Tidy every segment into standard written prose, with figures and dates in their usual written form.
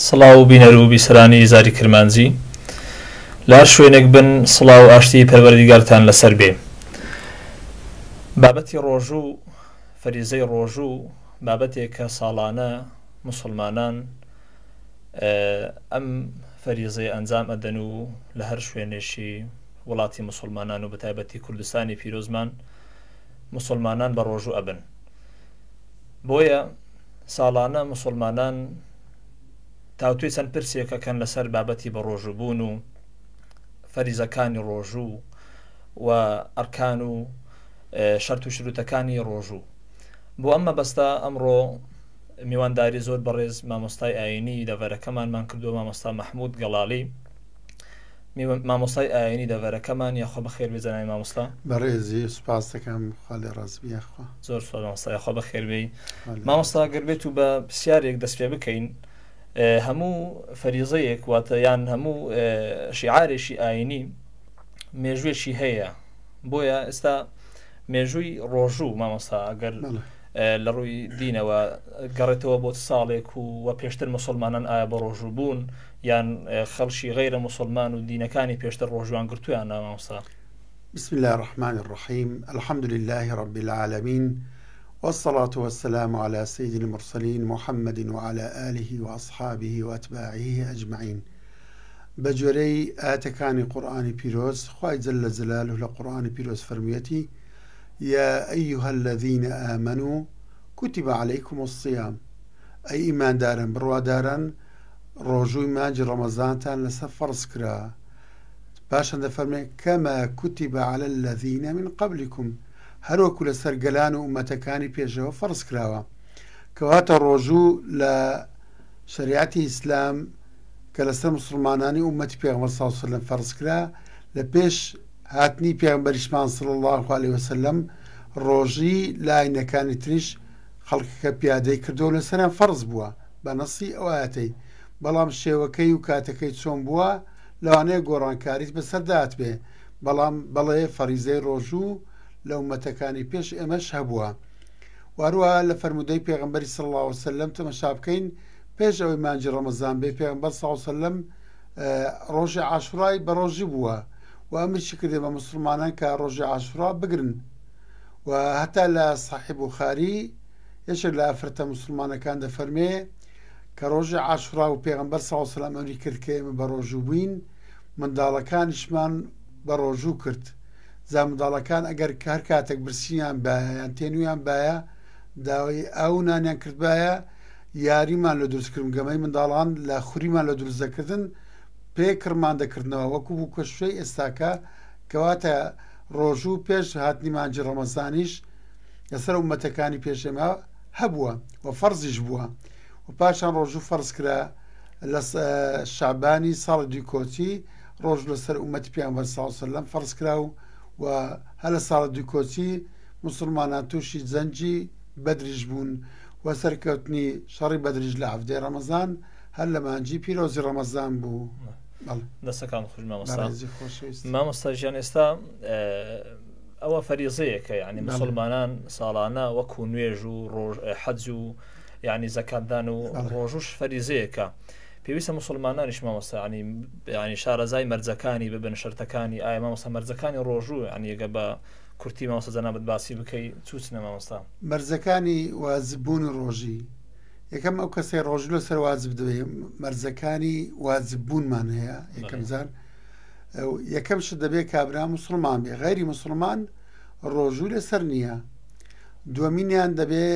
سڵاو بینەر و بیسەرانی زاری کرمانجی لە هەر شوێنێک بن سڵاو و ئاشتی پەروەردیگارتان لەسەر بێ. بابەتی ڕۆژوو، فەریزەی ڕۆژوو بابەتێکە ساڵانە موسڵمانان ئەم فەریزەیە ئەنجام ئەدەن و لە هەر شوێنێکی وڵاتی موسڵمانان و بەتایبەتی کوردستانی پیرۆزمان موسڵمانان بە ڕۆژوو ئەبن. بۆیە ساڵانە موسڵمانان تاوتوێی چەند پرسێک ئەکەن لەسەر بابەتی بەڕۆژووبوون و فەریزەکانی ڕۆژوو و ئەرکان و شەرت و شروتەکانی ڕۆژوو. بۆ ئەم مەبەستە ئەمڕۆ میوانداری زۆر بەڕێز مامۆستای ئایینی دەڤەرەکەمانمان کردووە، مامۆستا مەحموود گەڵاڵی. مامۆستای ئاینی دەڤەرەکەمان یاخوا بەخێر بێ جەنابی مامۆستا. بەڕێزی سوپاس دەکەم خوا لێ ڕازی بی یاخوا. زۆر سوپاس مامۆستا یاخوا بەخێر بێی. مامۆستا گەر بێت و بە پرسیارێک دەست پێ بکەین هەموو فەریزەیەک واتە یان هەموو شیعارێکی ئاینی مێژوێکی هەیە بۆیە ئێستا مێژووی ڕۆژوو مامۆستا ئەگەر لە ڕووی دینەوە گەڕێتەوە بۆ ساڵێک و وە پێشتر مسلمانان ئایا بە ڕۆژوو بوون یان خەڵکی غەیرە موسڵمان و دینەکانی پێشتر ڕۆژوویان گرتوویانە مامۆستا؟ بسم اللە الرحمن الرحیم الحمد للە رب العالمین والصلاة والسلام علی سید المرسلین محمد وعلی آله وأصحابه وأتباعه اجمعین بە گوێرەی ئایەتەکانی قورئانی پیرۆز خوای جل جلاله لە قورئانی پیرۆز فەرموویەتی یا ایها الذین آمنوا کتب علیکم الصیام ئەی ئیمانداران بڕواداران ڕۆژووی مانگی ڕەمەزانتان لەسەر فەرز کرا، پاشان دەفەرمێ، کما کتب علی الذین من قبلکم، هەروەکو لەسەر گەلان و ئوممەتەکانی پێشەوە فەرز کراوە. کەواتە ڕۆژوو لە شەریعەتی ئیسلام کە لەسەر موسڵمانانی ئوممەتی پێغەمبەر صلی اللە علیە وسلم فەرز کرا، لە پێش هاتنی پێغەمبەریشمان صلی اللە علیە وسلم ڕۆژی لە ئاینەکانی تریش خەڵکەکە پیادەی کردووە و لەسەریان فەرز بووە. بە نەسی ئەو ئایەتەی، بەڵام شێوەکەی و کاتەکەی چۆن بووە لەوانەیە گۆڕانکاریت بەسەردا هاتبێ، بەڵام بەڵێ فەریزەی ڕۆژوو لە ئوممەتەکانی پێش ئێمەش هەبووە. وە هەروەها لە فەرموودەی پێغەمبەری صلی اللە علیە وسلم تەمەشا بکەین پێش ئەوەی مانگی ڕەمەزان بێ پێغەمبەر صلی اللە علیە وسلم ڕۆژی عاشورای بەڕۆژی بووە و ئەمریشی کردێ بە موسڵمانان کە ڕۆژی عاشورا بگرن و هەتا لە صحیح بوخاری یەکێک لە ئافرەتە موسڵمانەکان دەفەرمێ کە ڕۆژی عاشورا و پێغەمبەر صلی اللە علیە وسلم ئەمری کرد کە ئێمە بەڕۆژوو بووین منداڵەکانیشمان بەڕۆژوو کرد جا منداڵەکان ئەگەر هەر کاتێک برسیان بایە یان تێنویان بایە داوای ئاو و نانیان کردبایە یاریمان لە دروستکردن گەمەی منداڵان لە خوریمان لە دروست دەکردن پێ کڕمان دەکردنەوە وەکو بوو کەشوێی ئێستاکە کەواتە ڕۆژوو پێش هاتنی مانگی ڕەمەزانیش لەسەر ئوممەتەکانی پێش ئێمە هەبووە و فەرزیش بووە و پاشان ڕۆژوو فەرز کرا لە شعبانی ساڵی دوی کۆچی ڕۆژ لەسەر ئومەتی پێغەمبەر صلی الله علیه وسلم فەرز کرا و و هەر لە ساڵی دوی کۆچی مسلمانان تووشی جەنگی بەدریش بوون و سەرکەوتنی شەڕی بەدریش لە حەفتەی ڕەمەزان هەر لە مانگی پیرۆزی ڕەمەزان بوو. دەستەکان خوش مامۆستا مامۆستا ژیان ئێستا ئەوە فەریزەیەکە یعنی مسلمانان ساڵانە وەکو نوێژ و ڕۆژ حەج و یعنی زەکاتدان و ڕۆژوش فەریزەیەکە پێویستە مسلمانانیش مامۆستا ینی ینی شارەزای مەرجەکانی ببن شەرتەکانی ئایا مامۆستا مەرجەکانی ڕۆژوو ینی یەگە بە کورتی مامۆستا جەنابت باسی بکەی چوچنە مامۆستا مەرجەکانی واجببوونی ڕۆژی یەکەم ئەو کەسەی ڕۆژ لەسەر واجب دەبێ مەرجەکانی واجب بوونمان هەیە یەکەم جار یەکەم شت دەبێ کابرا مسلمان بێ غەیری مسلمان ڕۆژوو لەسەر نییە دووەمینیان دەبێ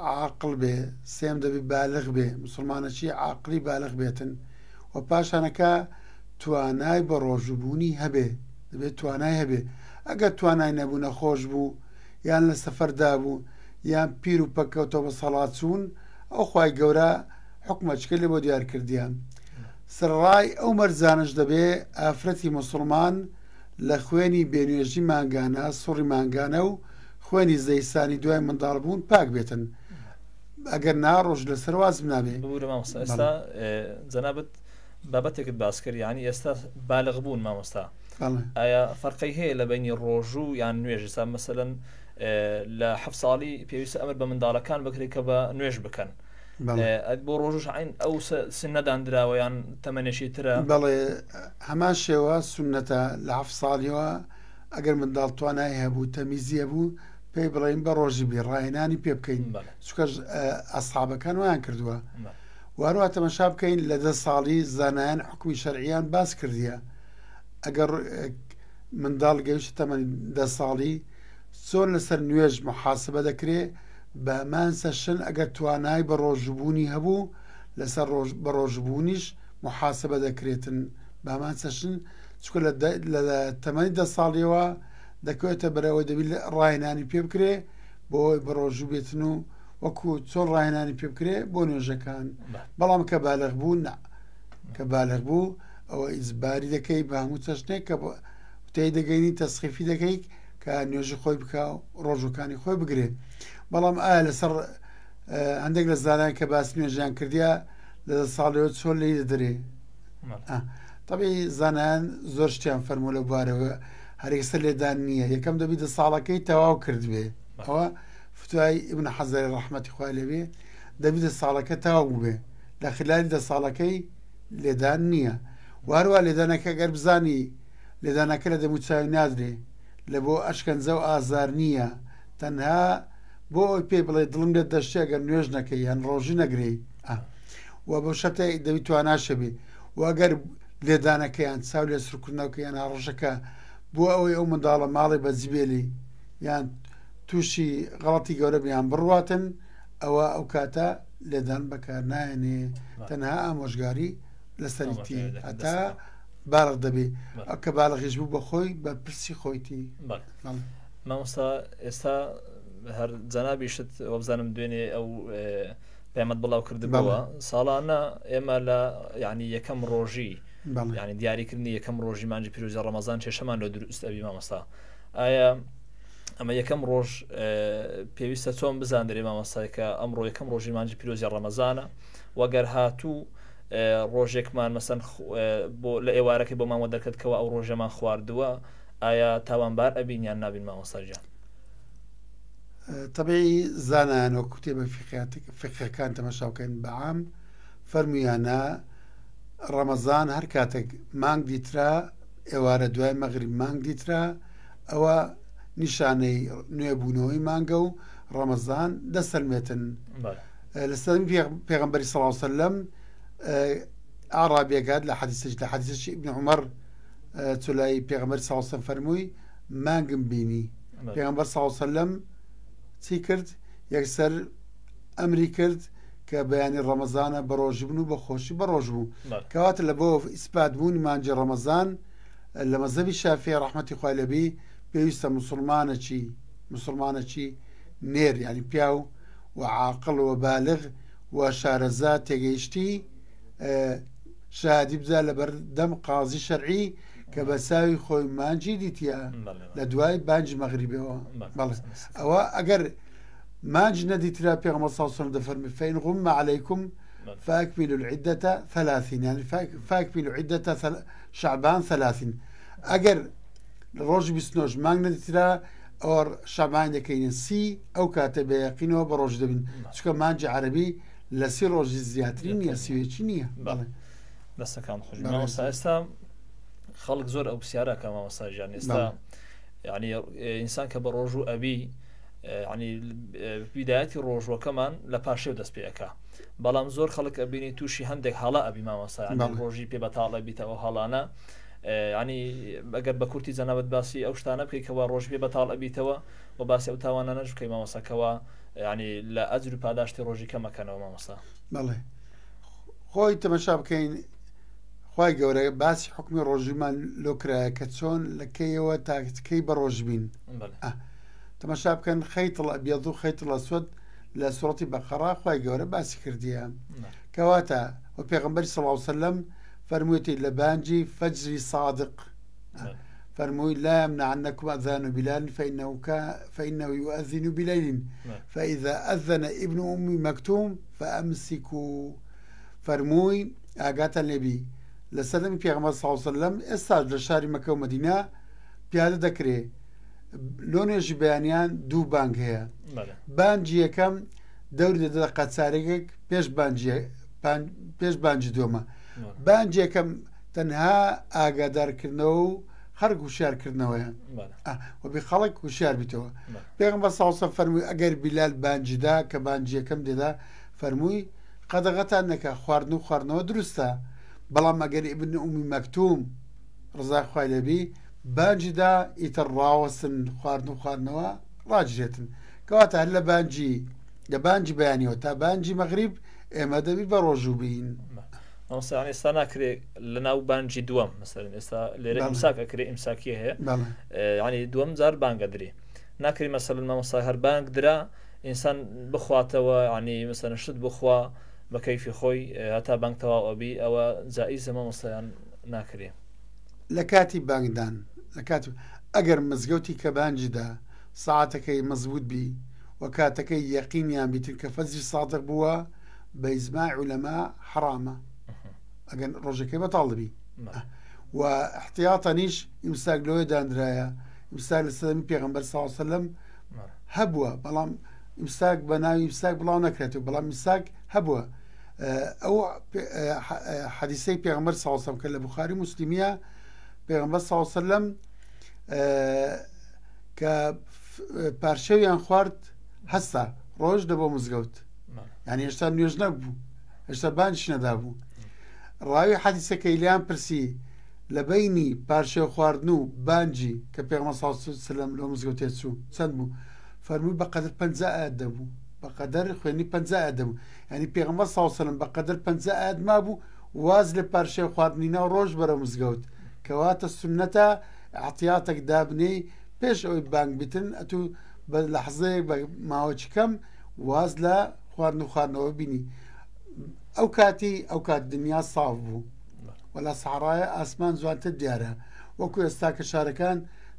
عاقڵ بێ سێم دەبێ بالغ بێ مسلمانەچی عاقلی بالغ بێتن و پاشانەکە توانای بە ڕۆژووبوونی هەبێ دەبێت توانای هەبێ ئەگەر توانای نەبوو نەخۆش بوو یان لە سەفەردا بوو یان پیر و پەککەوتەوە بە سەڵات چوون ئەو خوای گەورە حوکمەچکەی لێ بۆ دیار کردیە سەرەڕای ئەو مەرجانەش دەبێ ئافرەتی موسڵمان لە خوێنی بێنوێژی مانگانە، سوڕی مانگانە و خوێنی زەیسانی دوای منداڵ بوون پاک بێتن ئەگەر نا ڕۆژ لەسەر وازب نابێ. ببورە مامۆستا ئێستا جەنابت بابەتێکت باس کرد یعنی ئێستا بالغ بوون مامۆستا ئایا فەرقی هەیە لە بینی ڕۆژوو یان نوێژ ئێستا مەسەلەن لە حەفت ساڵی پێویستە ئەمر بە منداڵەکان بکرێت کە بە نوێژ بکەن. بۆ ڕۆژش عین ئەو سنە داندراوە یان تەمەنێکی ترە؟ بەڵێ هەمان شێوە سونەتە لە هەفت ساڵیەوە ئەگەر منداڵ توانای هەبوو تەمیزی هەبوو پێی بڵێین بە ڕۆژی بی ڕاهێنانی پێ بکەین چونکە ئەسحابەکان وایان کردووە واروا تەمەشا بکەین لە دە ساڵی زانایان حکومی شەرعیان باس کردیە ئەگەر منداڵ گەیشتە تەمەنی دە ساڵی چۆن لەسەر نوێژ محاسبە دەکرێ بە هەمان سەشن ئەگەر توانای بە ڕۆژوبوونی هەبوو لەسەر ڕۆژ بە ڕۆژبوونیش محاسبە دەکرێتن بە هەمان چەشن چونکە لە لە تەمەنی دە ساڵیەوە دەکەوێتە بەرەوەی دەبی ڕاهێنانی پێ بکرێ بۆ ئەوەی بە ڕۆژوو بێتن و وەکو چۆن ڕاهێنانی پێ بکرێ بۆ نوێژەکان بەڵام کە بالغ بوو نا کە بالغ بوو ئەوە ئیجباری دەکەی بە هەموو چەشنێک کە تێی دەگەینی تەسقیفی دەکەی کە نوێژی خۆی بکا و ڕۆژوەکانی خۆی بگرێ بەڵام ئایا لەسەر هەندێک لە زانایان کە باس نوێژیان کردیا لە دە ساڵەوە چۆن لی دەدرێ طبعی زانایان زۆر شتیان فەرموو لە بوارەوە هەرێکسەر لێدان نییە یەکەم دەبی دە ساڵەکەی تەواو کردبێ ئەوە فتوای ابن حەزەری ڕەحمەتی خوای لێبێ دەبی دە ساڵەکە تەواو بووبێ لە خلالی دە ساڵەکەی لێدان نییە وهروە لێدانەکە گەر بزانی لێدانەکە لە دەموچاوی نادرێ لە بۆ ئەشکەنجە و ئازار نییە تەنها بۆ ئەوەی پێی بڵێ دڵم لێت دەشتێ گەر نوێژ نەکەی یان ڕۆژی نەگرێی و بەو شەرتە دەبی تواناشە بێ و ئەگەر لێدانەکەیان چاو لێ سڕکردنەوەکە یان هەڕەشەکە بۆ ئەوەی ئەو منداڵە ماڵی بەجبێلی یان تووشی غەڵەتی گەورە بیان بڕواتن ئەوە ئەو کاتە لێدان بەکار نایەنێ تەنها ئامۆژگاری لەسەریتی هەتا بالغ دەبێ کە بالغیش بوو بەخۆی بەرپرسی خۆیتی. مامۆستا ئێستا هەر جەنابیشت وەبزانم دوێنێ ئەو پەیامەت بڵاو کردبووە ساڵانە ئێمە لە ینی یەکەم ڕۆژی ینی دیاریکردنی یەکەم ڕۆژی مانجی پیرۆزی ڕەمەزان کێشەمان لە دروست ئەبی مامۆستا ئایا ئەمە یەکەم ڕۆژ پێویستە چۆن بزاندرێ مامۆستای کە ئەمڕۆ یەکەم ڕۆژی مانجی پیرۆزی ڕەمەزانە وەگەر هاتوو ڕۆژێکمان مەسەن بۆ لە ئێوارەکەی بۆ مامە دەرکەت کەەوە ئەو ڕۆژەمان خواردووە ئایا تاوانبار ئەبین یان نابین مامۆستا گیان؟ تەبیعی زانایان وەک کتێبە فیقهەکان تەماشا بکەین بە عام فەرموویانە ڕەمەزان هەر کاتێک مانگ دیترا ئێوارە دوای مەغریب مانگ دیترا ئەوە نیشانەی نوێبوونەوەی مانگە و ڕەمەزان دەسەلمێتن لە سەردەمی پێغەمبەری صلی الله علیه وسلم ئاڕابیەک هات لە حەدیسێکی لە حەدیسێکی ابن عمر چۆ لای پێغەمبەر صلی الله علیه وسلم فەرمووی مانگم بینی پێغەمبەر صلی الله علیه وسلم چی کرد یەکسەر ئەمری کرد کە بەیانی ڕەمەزانە بە ڕۆژی بن و بە خۆشی بە ڕۆژ بوو کەواتە لە بۆ ئیسپات بوونی مانگی ڕەمەزان لە مەزهەبی شافعی ڕەحمەتی خوای لێبی پێویستە مسلمانەکی مسلمانەکی نێر یعنی پیاو و عاقڵ و بالغ و شارەزا تێگەیشتی شادی بدا لە بەردەم قازی شەرعی کە بە چاوی خۆی مانجی دیتە لە دوای بانجی مەغریبەوە بەڵێ ئەوە ئەگەر مانج نەدیترا پێغەمبەر صلی الله علیه و سلم دەفەرمی فإن غم عليكم فأكملوا العدة ثلاثين يعني فأكملوا عدة شعبان ثلاثين ئەگەر لە ڕۆژی 29 مانگ نەدیترا ئەوە شعبان دەکەینە سی ئەو کاتە بە یەقینەوە بە ڕۆژ دەبین چونکە مانجی عەرەبی لە سی ڕۆژی زیاتری نییە سیوێکی نییە بەڵێ دەستەکان خۆش مامۆستا ئێستا خەڵک زۆر ئەو پرسیارە کە مامۆستا ژیان ئێستا یعنی ئینسان کە بە ڕۆژوو ئەبی ینی بیدایەتی ڕۆژوەکەمان لە پاشێو دەست پێەکە بەڵام زۆر خەڵک ئەبینی تووشی هەندێک هەڵە ئەبی مامۆستا ڕۆژی پێ بەتاڵە بیتەوە هەڵانە ینی ئەگەر بە کورتی جەنابەت باسی ئەو شتانە بکەیت کەوا ڕۆژ پێ بەتاڵ ئەبیتەوە و باسی ئەو تاوانانەش بکەی مامۆستا کەوا ینی لە ئەجر و پاداشتی ڕۆژی کەمەکەنەوە مامۆستا. بەڵێ خۆی تەمەشا بکەین خوای گەورە باسی حکومی ڕۆژیمان لۆ کرایە کە چۆن لە کەیەوە تاکەی بە ڕۆژ بین تەمەشا بکەن خەیتڵ ئەبیەض و خەیتڵ ئەسوەد لە سوڕەتی بەقەڕا خوای گەورە باسی کردیە کەواتە و پێغەمبەری صلی الله علیه وسلم فەرموویەتی لە بانجی فەجری صادق فەرمووی لا يمنعنكم أذان بلال فإنه, فإنه يؤذن بليل فإذا أذن ابن أم مكتوم فأمسكوا فەرمووی ئاگاتان لێبی لە سەردەمی پێغەمبەر صلی الله علیه وسلم ئێستاش لە شاری مەکە و مەدینە پیادە دەکرێ لۆ نوێژی بەیانیان دوو بانگ هەیە بانگی یەکەم دەوری دەدە قەچارێکێک پێش بانجی پێش بانجی دووەمە. بانجێکەم تەنها ئاگادارکردنەوە و خەڵک هوشیارکردنەوەیە وەبی خەڵک هوشیار بیتەوە. پێغەمبەر صلی الله علیه و فەرمووی ئەگەر بیلال بانجیدا کە بانجیەکەم دێدا فەرمووی قەدەغەتان نەکا خواردن و خواردنەوە دروستە، بەڵام ئەگەر ئیبن ئومی مەکتوم ڕزای خوای لێبی بانجیدا ئیتر ڕاوەستن خواردن و خواردنەوە ڕاگیرێتن. کەواتە هەر لە بانجی لە بانجی بەیانیەوە تا بانجی مەغریب ئێمە دەبی بە ڕۆژوو بین. مامۆستا یانی ئێستا ناکرێ لە ناو بانجی دووەم مەسەلەن ئێستا لێرە ئیمساک ئەکرێ ئیمساکیە هەیە ینی دووەم جار بانگە درێ ناکرێ مەسەلەن مامۆستا هەر بانگ درا ئینسان بخواتەوە ینی مەسەلەن شت بخوا بە کەیفی خۆی هەتا بانگ تەواو ئەبی ئەوە جائیزە مامۆستایان ناکرێ. لە کاتی بانگدان لە کاتی ئەگەر مزگەوتی کە بانگی دا سەعاتەکەی مەزبوت بی و کاتەکەی یەقینیان بیتن کە فەجری سادق بووە بە ئیجماع عولەما حەرامە ئەگەر ڕۆژەکەی بەتاڵ دەبی و احتیاطەنیش ئیمساک لەوێ دانرایە ئیمساک لە سەردەمی پێغەمبەر صلی الله علیه وسلم هەبووە بەڵام ئیمساک بە ناوی ئیمساک بڵاو نەکرێتەوە بەڵام ئیمساک هەبووە ئەو حەدیسەی پێغەمبەر صلی الله علیه وسلم کە لە بخاری مسلمیە پێغەمبەر صلی الله علیه وسلم کە پارشێویان خوارد هەستا ڕۆژ دەبۆ مزگەوت یعنی هێشتا نوێژ نەبوو هێشتا بانش نەدابوو ڕاوی حەدیسەکەی لیان پرسی لە بینی پارشێو خواردن و بانجی کە پێغەمبەر صلی الله علیه وسلم لۆ مزگەوتێ چوو چەند بوو فەرمووی بەقەدر 50 ئاەت دەبوو بەقەدەر خوێنی 50 ئاەت دەبوو یعنی پێغەمبەر صلی الله علیه وسلم بەقەدر 50 ئاەت مابوو واز لە پارشێو خواردنی ناو ڕۆژ بەرە مزگەوت کەواتە سوننەتە ئیحتیاتەک دابنێی پێش ئەوەی بانگ بیتن ئەتوو بە لەحزەیەک بە ماوەکی کەم واز لە خواردن و خواردنەوە بینی ئەو کاتی ئەو کات دنیا ساف بوو وەلا سەحرایە ئاسمان جوانتر دیارە وەکو ئێستا کە شارەکان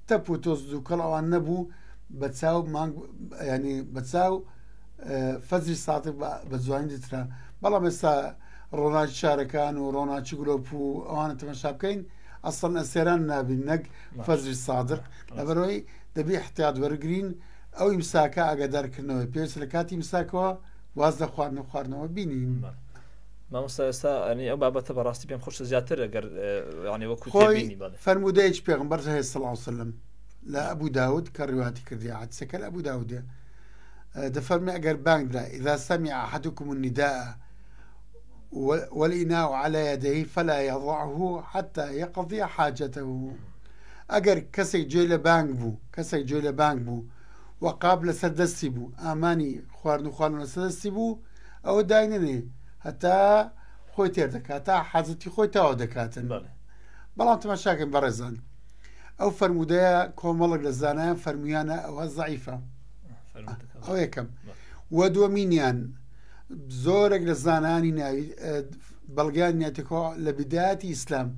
تەپ و تۆز دووکەڵ ئەوان نەبوو بە چاو مانگ ینی بە چاو فەجری ساتێک بە جوانی دیترا بەڵام ئێستا ڕۆناکی شارەکان و ڕۆناکی گلۆپ و ئەوانە تەمەشا بکەین ئەسڵەن ئەستێران نابین نەک فەجری سادق لەبەرەوەی دەبی احتیاط وەرگین ئەو ئیمساکە ئاگادارکردنەوەی پێویست لە کاتی ئیمساکەوە واز لە خواردن و خواردنەوە بینین. مامۆستا ئێستا ئەنی ئەو بابەتە بەڕاستی پێم خۆشە زیاتر ئەگەر ینی وەکو خۆی فەرموودەیەکی پێغەمبەر هەیە صلی الله علیه وسلم لە ئەبوو داود کە ڕیواتی کردی حدیثەکە لە ئەبوو داودێ دەفەرمێ ئەگەر بانگ درا اذا سمع احدكم النداء والإناء على يديه فلا يضعه حتى يقضي حاجته ئەگەر کەسێک گوێی لە بانگ بوو کەسێک گوێی لە بانگ بوو و قاپ لەسەر دەستی بوو ئامانی خواردن و خواردن لەسەر دەستی بوو ئەوە داینەنێ هەتا خۆی تێر دەکات تا حەزەتی خۆی تەواو دەکاتن بەڵام تەماشاکەن بەڕێزان ئەو فەرموودەیە کۆمەڵک لە زانایان فەرمویانە ئەوە زەعیفە ئەو یەکەم وە دووەمینیان زۆرێک لە زانانی ناوی بەڵگیان نیەتەکەوە لە بدایەتی ئیسلام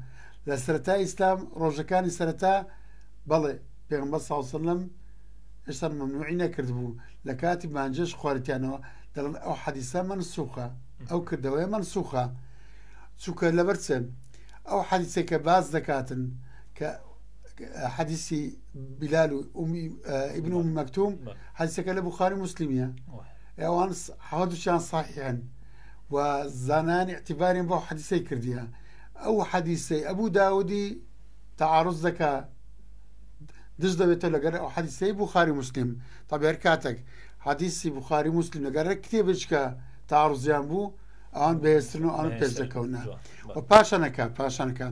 لە سەرەتا ئیسلام ڕۆژەکانی سەرەتا بەڵێ پێغمبەر صلی الله علیه وسلم هێشتا ممنوعی نەکردبوو لە کاتی بانجێش خواردیانەوە دەڵێن ئەو حەدیسە مەنسوخە ئەو کردەوەیە مەنسوخە چونکە لەبەر چ ئەو حەدیسێک کە باس دەکاتن کە حەدیسی بلال و ابن ام مەکتوم حەدیسەکە لە بخاری مسلمیە ئەوان هەردووکیان صحیحن و زانایان اعتباریان بۆ حەدیسەی کردیە ئەو حەدیسەی ئەبوو داودی تعارض دەکا دژ دەبێتەوە لەگەر ئەو حەدیسەی بخاری مسلم طبعا هەر کاتێک حەدیسی بخاری مسلم لەگەر کتێبێکە تعارضیان بوو ئەوان بەهێزترن و ئەوان پێش دەکەونە و پاشانەکە پاشانەکە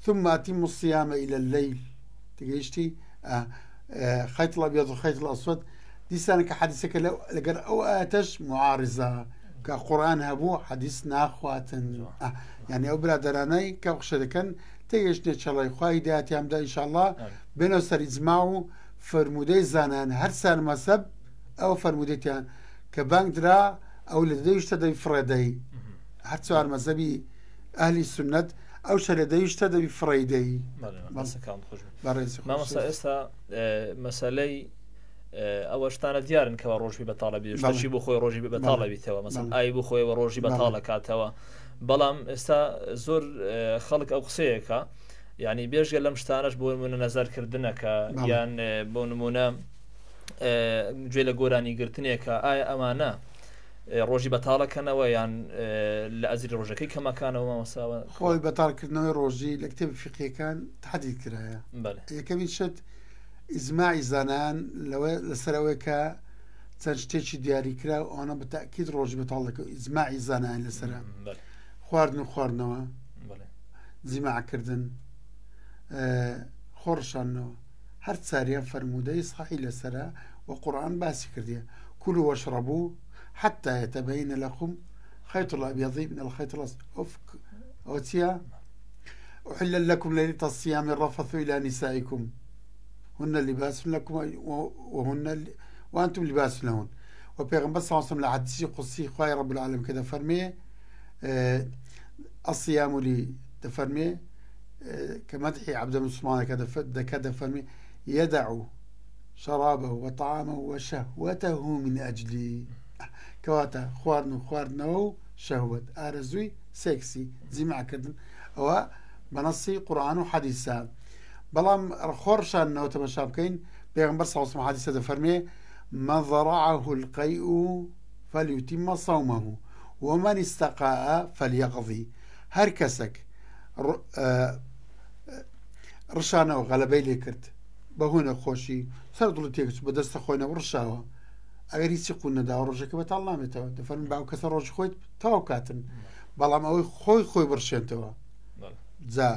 ثم أتموا الصيام إلى الليل تگەیشتی خيط الأبيض وخيط الأسود دیسانە کە حەدیسەکە لەگەر ئەو ئاەتەش معارزە کە قورآن هەبوو حەدیس ناخواتن یعنی ئەو برادەرانەی کە قسە دەکەن تێگەشتێ چەڵی خوا هیدایەتیان بدا ئینشاءاللە بێنەوە سەر ئیجماع و فەرموودەی زانایان هەر سار مەسەب ئەو فەرموودەتیان کە بانگ درا ئەو لە دەیشتە دەبی فڕێدەی هەر چوار مەزەبی ئەهلی سنت ئەو شە لە دەیشتە دەبی فڕێدەی مامۆستا ئێستا مەسەلەی ئەوە شتانە دیارن کەوا ڕۆژی بەتاڵە بی شتەکی بۆ خۆی ڕۆژی بەتاڵە بیتەوە مەسەن ئای بۆ خۆیەوە ڕۆژی بەتاڵە کاتەوە بەڵام ئێستا زۆر خەڵک ئەو قسەیەکە یعنی بێژگە لەم شتانەش بۆ نمونە نەزەرکردنەکە یان بۆ نمونە گوێ لە گۆرانی گرتنێکە ئایا ئەمانە؟ ڕۆژی بەتاڵەکەنەوە یان لە ئەجری ڕۆژەکەی کەمەکانەوە مامۆستا؟ خۆی بەتاڵکردنەوەی ڕۆژی لە کتێبی فیقهیەکان تەحدید کرایە. بەڵێ. یەکەمین شت ئیجماعی زانایان لەوە لەسەر ئەوەیە کە چەند شتێکی دیاریکراو ئەوانە بە تەئکید ڕۆژی بەتاڵ دەکەن ئیجماعی زانایان لەسەرە. بەڵێ. خواردن و خواردنەوە، بەڵێ. جیماعکردن، خۆڕشاندنەوە. هەر چاریان فەرموودەی صحیح لەسەرە و قورئان باسی کردیە، کلوا واشربوا حتی یتبین لکم خیط الابیض من الخیط الاسود. ئەوە چییە؟ احل لکم لیلة الصیام الرفث الى نسائکم هن لباس لکم وهن وانتم لباس لهن. و پێغەمبەر صلی الله علیه و سلم لە حەدیسی قودسی خوای رب العالمین کە دەفەرمێ الصیام لی دەفەرمێ کە مەدحی عەبدە مسلمانەکە دەکە دەفەرمێ یەدع شرابه وطعامه وشهوته من أجلي کەواتە خواردن و خواردنەوە و شەهوەت ئارەزووی سێکسی جیماعکردن ئەوە بەنەسی قورآن و حەدیسە بەڵام خۆڕشاندنەوە تەمەشا بکەین پێغەمبەر صلی الله علیه و حەدیسە دەفەرمێ من ذرعه القیء فلیتم صومه ومن استقاء فلیقضی هەر کەسێک ڕشانەوە غەلەبەی لێ کرد بەهۆی نەخۆشی سەر دڵی تێکچوو بە دەستە خۆینەوە ڕشاوە ئەگەر هیچی قون نەداوە ڕۆژەکە بەتاڵ نامێتەوە دەفەرموون با ئەو کەسە ڕۆژی خۆی تەواو کاتن بەڵام ئەوەی خۆی خۆی بڕشێنتەوە جا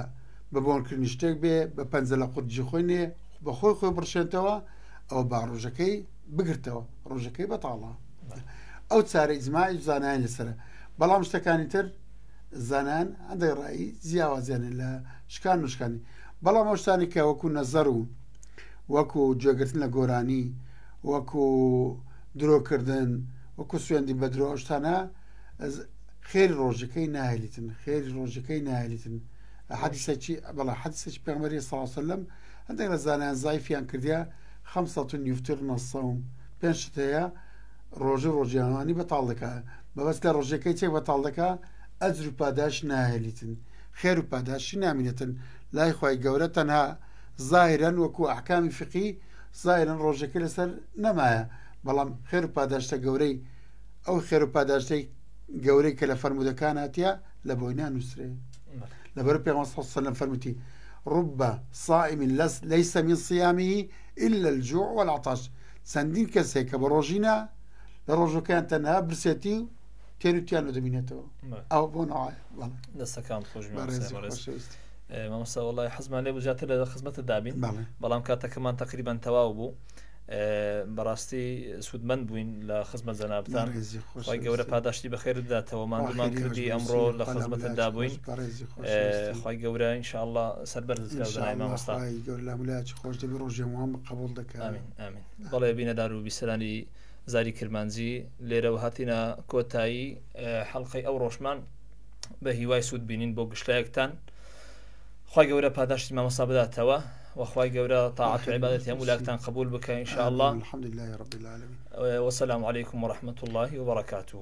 بە بۆنکردنی شتێک بێ بە پەنجە لە قورجی خۆی نێ بە خۆی خۆی بڕشێنتەوە ئەوە با ڕۆژەکەی بگرتەوە ڕۆژەکەی بەتاڵە ئەو چارە ئیجماعی زانایان لەسەرە بەڵام شتەکانی تر زانایان هەندێک ڕایی جیاوازیانە لە شکان و شکانی بەڵام ئەو شتانی کە وەکو نەزەر و وەکو گوێگرتن لە گۆرانی وەکو درۆکردن وەکو سوێندی بە درۆ ئەو شتانە خێری ڕۆژەکەی ناهێلیتن خێری ڕۆژەکەی ناهێلیتن حەدیسەکی بەڵێ حەدیسێکی پێغەمبەری صلی الله علیه وسلم هەندێک لە زانایان زایفیان کردیە خمسة یفطرن الصوم پێنج شت هەیە ڕۆژی ڕۆژیانوانی بەتاڵ دەکا مەبەست لە ڕۆژەکەی چێک بەتاڵ دەکا ئەجر و پاداش ناهێلیتن خێر و پاداشی نامینێتن لای خوای گەورە تەنها زاهیرەن وەکو ئەحکامی فیقهی زاهیرەن ڕۆژەکەی لەسەر نەمایە بەڵام خێر و پاداشتە گەورەی ئەو خێر و پاداشتەی گەورەی کە لە فەرموودەکان هاتیە لە بۆی نانووسرێ لەبەر پێغەمبەر صلی الله علیه وسلم فەرمووتی رب صائم ليس من صيامه إلا الجوع والعطش چەندین کەس هەیە کە بە ڕۆژی نا لە ڕۆژەکەیان تەنها برسێتی و تێر و تیان دەبینێتەوە ئەو بۆ نەوایە بەڵێ. دەستەکان خۆش بێ بەڕێزی مامۆستای بەڕێز. خۆشەویستی. مامۆستا وەڵای حەزمان لێ بوو زیاتر لە خزمەتت دابین بەڵێ. بەڵام کاتەکەمان تەقریبەن تەواو بوو بەڕاستی سوودمەند بووین لە خزمەت جەنابتان بەڕێزی خوای گەورە خۆشەویستی. پاداشتی بەخێرت بداتەوە خوا ماندوومان خێری کردی خۆش ئەمڕۆ بنووسی لە خوا لە خزمەتت هەموو لایەکی دابووین خۆش بەڕێزی خۆشەویستی. خوای گەورە ان شاء الله سەربەرزت ان کات شاء جەنابی الله مامۆستا. خوای گەورە لە هەموو لایەکی خۆش دەبی ڕۆژی هەمووان قبوڵ دەکا. ئامین ئامین بەڵێ بینەدار و بیسەرانی زاری کرمانجی لێرەوە هاتینە کۆتایی حەڵقەی ئەو ڕۆژمان بە هیوای سوود بینین بۆ گشتلایەکتان خوای گەورە پاداشتی مامۆستا بداتەوە و خوای گەورە تاعەت و عیبادەتی هەموو لاکتان قبول بکە ان شاء الله. الحمد لله رب العالمین. وسلام علیکم ورحمة الله وبرکاته.